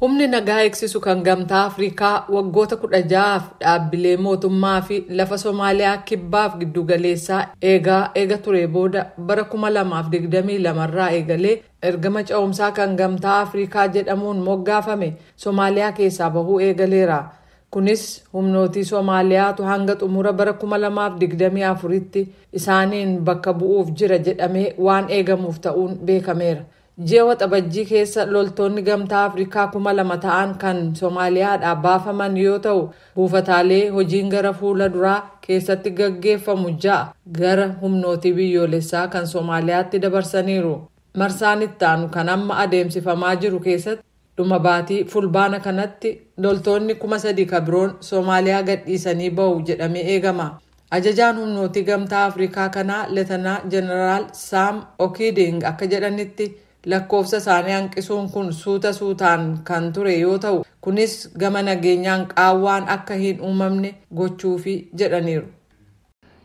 Humni nagaa eegsisu kan Gamtaa Afrikaa waggoota 16f dhaabbilee mootummaa fi lafa Somaaliyaa kibbaaf giddugaleessaa eegaa eega ture booda, bara 2022 irraa eegalee ergama ce'umsaa kan Gamtaa Afrikaa jedhamuun moggaafame Somaaliyaa keessaa bahuu eegaleera. Kunis humnootii Somaaliyaatu hanga xumura bara 2024tti isaaniin bakka bu'uuf jira jedhamee waan eegamuuf ta'uun beekameera. Ji'a Waxabajjii keessa loltoonni Gamtaa Afrikaa 2000 ta'an kan Somaaliyaadhaa baafaman yoo ta'u, buufataalee hojiin gara fuula duraa keessatti gaggeeffamu ja'a gara humnootii biyyoolessaa kan Somaaliyaatti dabarsaniiru. Marsaan itti aanu kan amma adeemsifamaa jiru keessatti dhuma baatii Fulbaana kanatti loltoonni 3000 ka biroon Somaaliyaa gadhiisanii bahu jedhamee eegama. Ajajaan humnootii Gamtaa Afrikaa kanaa, Leetanaa Jeneraal Saam Okiding, akka jedhanitti, lakkoofsa isaanii hanqisuun kun suuta suutaan kan ture yoo ta'u, kunis gama nageenyaan qaawwaan akka hin uumamne gochuufi jedhaniiru.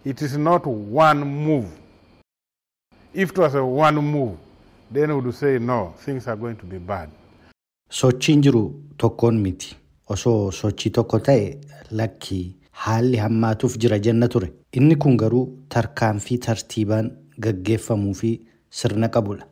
It is not one move. If it was a one move, then we would say, no, things are going to be bad. Sochiin jiru tokkoon miti. Osoo sochii tokko ta'e, lakkii, haalli hammaatuuf jira jenna ture. Inni kun garuu tarkaanfii tartiibaan gaggeeffamuu fi sirna qabudha.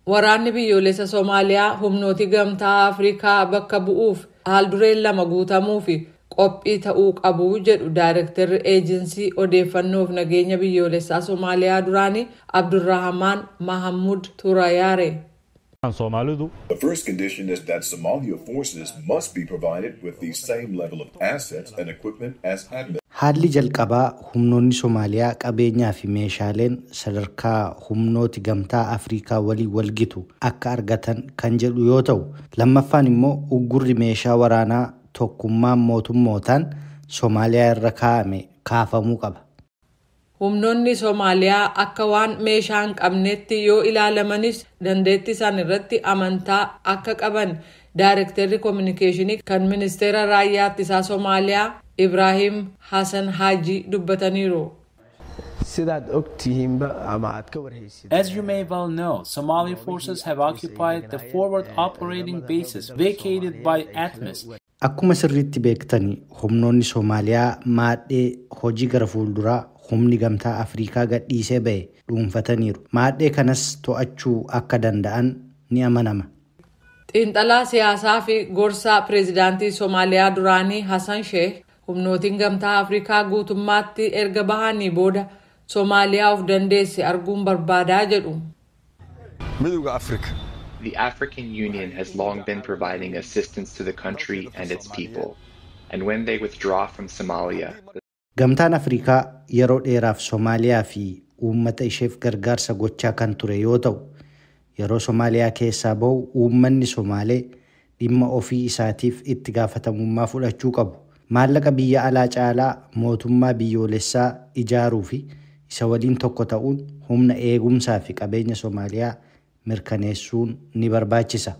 Waraanni biyyoolessa Somaaliyaa humnooti Gamtaa Afrikaa bakka bu'uuf haaldureen lama guutamuu fi qophii ta'uu qabu jedhu Daayirektarri Eejinsii Odeeffannoof Nageenya Biyyoolessaa Somaaliyaa duraanii, Abdurrahamaan Mahammud Turayaare. Soomaalidu The first condition is that Somalia forces must be provided with the same level of assets and equipment as ATMIS. Haalli jalqabaa humnoonni Somaaliyaa qabeenyaa fi meeshaaleen sadarkaa humnooti Gamtaa Afrikaa waliin walgitu akka argatan kan jedhu yoo ta'u, lammaffaan immoo uggurri meeshaa waraanaa tokkummaan mootummootaan Somaaliyaa irra kaa'ame kaafamuu qaba. Humnoonni Somaaliyaa akka waan meeshaa hin qabneetti yoo ilaalamanis, dandeettii isaan irratti amantaa akka qaban Daayirektarri Koominikeeshinii kan Ministeera Raayyaa Ittisaa Somaaliyaa, Ibraahim Hassan Haajii, dubbataniiru. Sidaad ogtihiinba ama aad ka warhaysid. As you may well know, Somali forces have occupied the forward operating bases vacated by ATMIS. Akkuma sirriitti beektani, humnoonni Somaaliyaa maadhee hojii gara fuulduraa humni Gamtaa Afrikaa gadhiisee ba'e dhuunfataniiru. Maadhee kanas to'achuu akka danda'an ni amanama. Xiinxalaa siyaasaa fi gorsaa pireezidaantii Somaaliyaa duraanii Hassan Sheikh, humnootiin Gamtaa Afrikaa guutummaatti erga bahanii booda Somaaliyaa of dandeesse arguun barbaadaa jedhu. Midowga Afrika. The African Union has long been providing assistance to the country and its people. And when they withdraw from Somalia, Gamtaan Afrikaa yeroo dheeraaf Somaaliyaa fi uummata isheef gargaarsa gochaa kan ture yoo ta'u, yeroo Somaaliyaa keessaa bahu uummanni Somaalee dhimma ofii isaatiif itti gaafatamummaa fudhachuu qabu. Maallaqa biyya alaa caalaa mootummaa biyyoolessaa ijaaruu fi isa waliin tokko ta'uun humna eegumsaa fi qabeenya Somaaliyaa mirkaneessuun ni barbaachisa.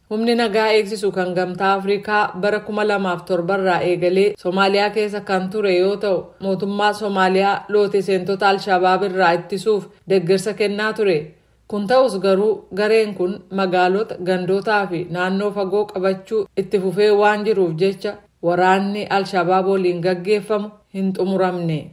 Humni nagaa eegsisu kan Gamtaa Afrikaa bara 2007 irraa eegalee Somaaliyaa keessa kan ture yoo ta'u, mootummaa Somaaliyaa loote seentota Alshabaab irraa ittisuuf deeggarsa kennaa ture. Kun ta'us garuu, gareen kun magaalota, gandootaa fi naannoo fagoo qabachuu itti fufee waan jiruuf jecha waraanni Alshabaab waliin gaggeeffamu hin xumuramne.